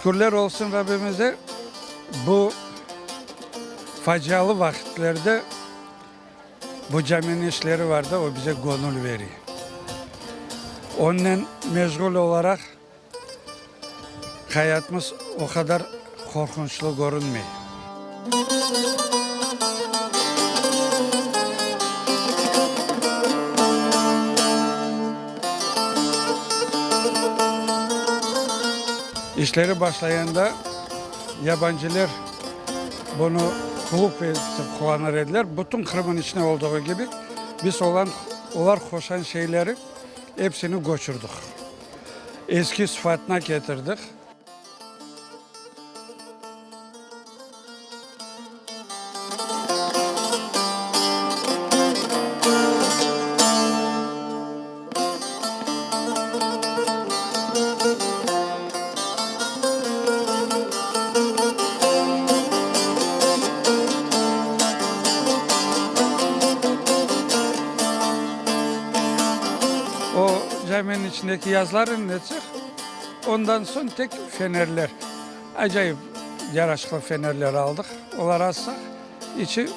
Şükürler olsun Rabbimize, bu facialı vaqitlerde bu caminiñ işleri var da, o bize göñül bere. Onnen meşğul olaraq hayatımız o qadar qorqunçlı körünmey. İşleri başlayanda yabancılar bunı klub etip qullanır ediler. Bütün Qırımnıñ içinde olduğı kibi, biz olan, olar qoşan şeyleri epsini köçürdik. Eski sıfatına ketirdik. O caminiñ içindeki yazılar etsek, ondan soñ tek fenerler. Acayip yaraşıqlı fenerler aldıq, olar assaq, içi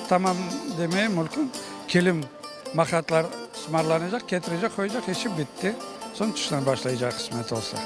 tamam demeye mülkün, kilim, maqatlar sımarlanacaq, ketirecek, qoyacaq, işi bitti. Soñ tıştan başlaycaq qısmet olsa.